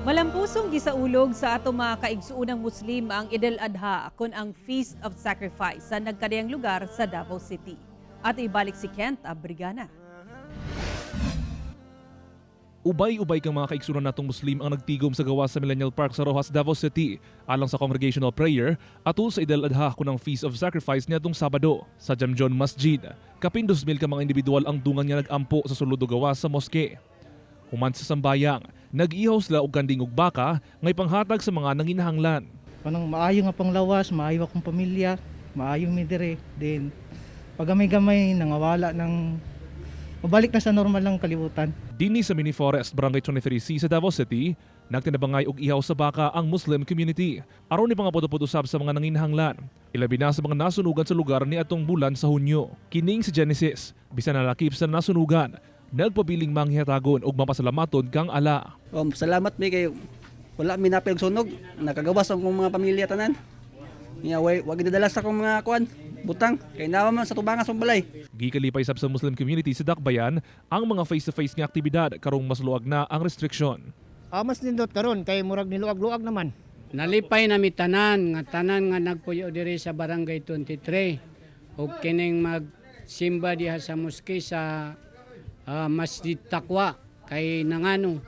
Malampusong gisaulog sa ato mga kaigsuunang Muslim ang Eid al-Adha kon ang Feast of Sacrifice sa nagkadiyang lugar sa Davao City. At ibalik si Kent Abrigana. Ubay-ubay kang mga kaigsunan natong Muslim ang nagtigom sa gawas sa Millennial Park sa Roxas, Davao City, alang sa congregational prayer atol sa Eid al-Adha kun ang Feast of Sacrifice niadtong Sabado sa Jamjon Masjid. Kapin 2,000 ka mga individual ang dungan nga nag-ampo sa sulod ug gawas sa moske. Human sa sambayang, nag-ihaw sila og kanding ug baka nga ipanghatag sa mga nanginahanglan. Kanang maayo nga panglawas, maayo akong pamilya, maayo mi dire. Then pagamay-gamay nangawala ng mabalik na sa normal lang kalibutan. Dinhi sa Mini Forest, Barangay 23C sa Davao City, nagtinabangay og ihaw sa baka ang Muslim community aron ipangabot usab sa mga nanginahanglan. Ilabi na sa mga nasunugan sa lugar ni atong bulan sa Hunyo. Kining si Genesis, bisan nalakip sa nasunugan, nagpabiling manghihatagon og mapasalamaton kang Ala. Salamat mi kay wala mi napil og sunog, nakagawas ang akong mga pamilya tanan. Nya way wag gidadala sa akong mga kuan, butang kay nawa man sa tubangan sa balay. Gikalipay sab sa Muslim community sa Dakbayan ang mga face-to-face nga aktibidad karong mas luag na ang restriksyon. Ah, mas nindot karon kay murag niluag-luag naman. Nalipay nami tanan nga tanan nga nagpuyo diri sa Barangay 23 ug kining magsimba diha sa moske sa Masjid Taqwa kay nangano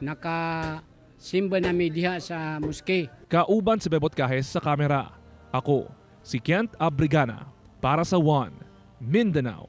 naka simba nami diha sa moske. Kauban si Bebot Cajes sa kamera. Ako, si Kent Abrigana, para sa One, Mindanao.